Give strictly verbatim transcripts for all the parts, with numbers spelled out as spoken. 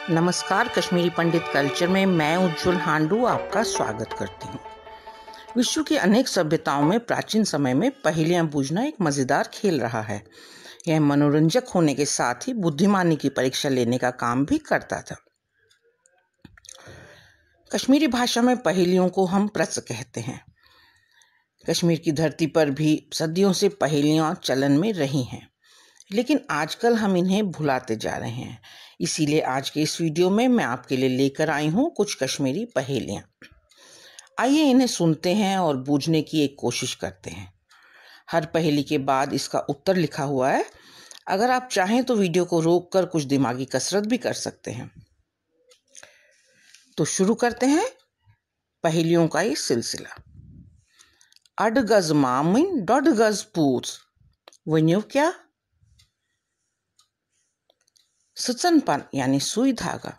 नमस्कार, कश्मीरी पंडित कल्चर में मैं उज्जवल हांडू आपका स्वागत करती हूँ। विश्व की अनेक सभ्यताओं में प्राचीन समय में पहेलियां बूझना एक मजेदार खेल रहा है। यह मनोरंजक होने के साथ ही बुद्धिमानी की परीक्षा लेने का काम भी करता था। कश्मीरी भाषा में पहेलियों को हम प्रच कहते हैं। कश्मीर की धरती पर भी सदियों से पहेलियां चलन में रही हैं, लेकिन आजकल हम इन्हें भुलाते जा रहे हैं। इसीलिए आज के इस वीडियो में मैं आपके लिए लेकर आई हूँ कुछ कश्मीरी पहेलियां। आइए, इन्हें सुनते हैं और बूझने की एक कोशिश करते हैं। हर पहेली के बाद इसका उत्तर लिखा हुआ है। अगर आप चाहें तो वीडियो को रोक कर कुछ दिमागी कसरत भी कर सकते हैं। तो शुरू करते हैं पहेलियों का ये सिलसिला। अड गज मामन, डॉड गज पूछ। वन्यो क्या? सुचन पन यानी सुई धागा।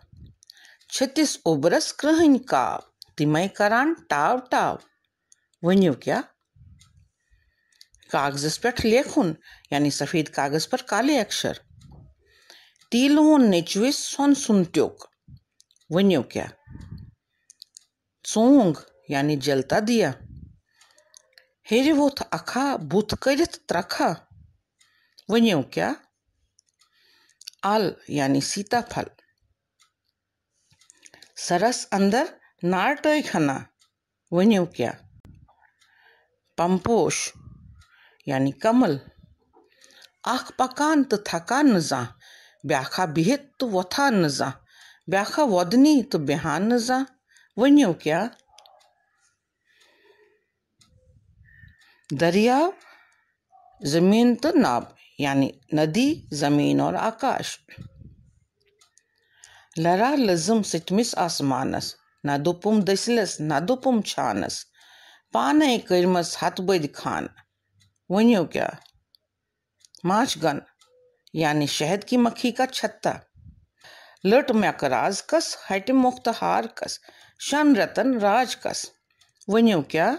छत्तीस ओबरस क्रहन काव, तिमय करान टाव टाव। वन्यो क्या? कागजस पठ लेखुन यानी सफेद कागज पर काले अक्षर। तीलवोन नेचुए सोन सुन ट्योक। वन्यो क्या? चोंग यानी जलता दिया। हेरे वोथ अखा बुथ करित त्रखा। वन्यो क्या? आल यानी सीताफल। सरस अंदर नार टोय खना। वन्यो क्या? पम्पोश यानी कमल। अख पकान तो थकान न जा, ब्याखा बिहित तो वथान न जा, ब्याखा वदनी तो बेहान न जा। वन्यो क्या? दरिया, जमीन तो नाब यानी नदी, जमीन और आकाश। लरा लजम सितमिस आसमानस, ना दुपुम दसलस, ना दुपुम छानस। पाने कर्मस हत बद खान। वन्यो क्या? माछगन यानी शहद की मक्खी का छत्ता। लट म्याक राज कस, हट मुख्त हार कस, शन रतन राज कस। वन्यो क्या?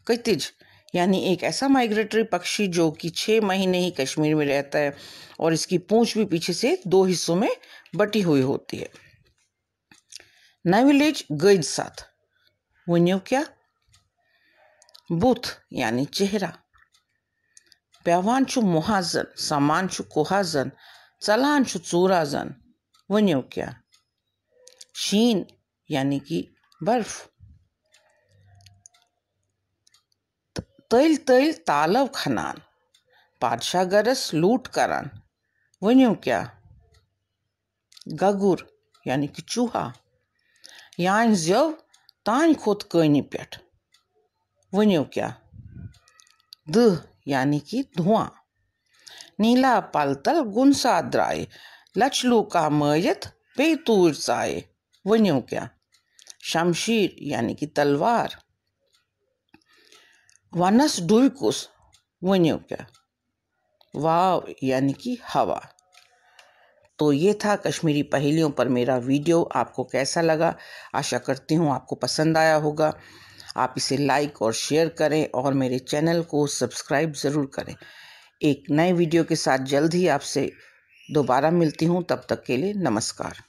कतिज यानी एक ऐसा माइग्रेटरी पक्षी जो कि छह महीने ही कश्मीर में रहता है और इसकी पूंछ भी पीछे से दो हिस्सों में बटी हुई होती है। नविलेज गैद साथ। वन्यो क्या? बुथ यानी चेहरा। प्यावान छु मुहाजन, सामान छु कोहाजन, चलान छु चूराजन। वन्यो क्या? शीन यानी कि बर्फ। तल तल तालव खनान, पादशाह गरस लूट करान। वन्यो क्या? गगुर यानी कि चूहा। यान ज्यव तान खोत कानी पेट। वन्यो क्या? दह यानी कि धुआं। नीला पलतल गुनसा द्राय, लचलू का मयत पे तूर चाय। वन्यो क्या? शमशीर यानी कि तलवार। वनस डुलकुस। वन्यो क्या? वाव यानी कि हवा। तो ये था कश्मीरी पहेलियों पर मेरा वीडियो। आपको कैसा लगा? आशा करती हूँ आपको पसंद आया होगा। आप इसे लाइक और शेयर करें और मेरे चैनल को सब्सक्राइब ज़रूर करें। एक नए वीडियो के साथ जल्द ही आपसे दोबारा मिलती हूँ। तब तक के लिए नमस्कार।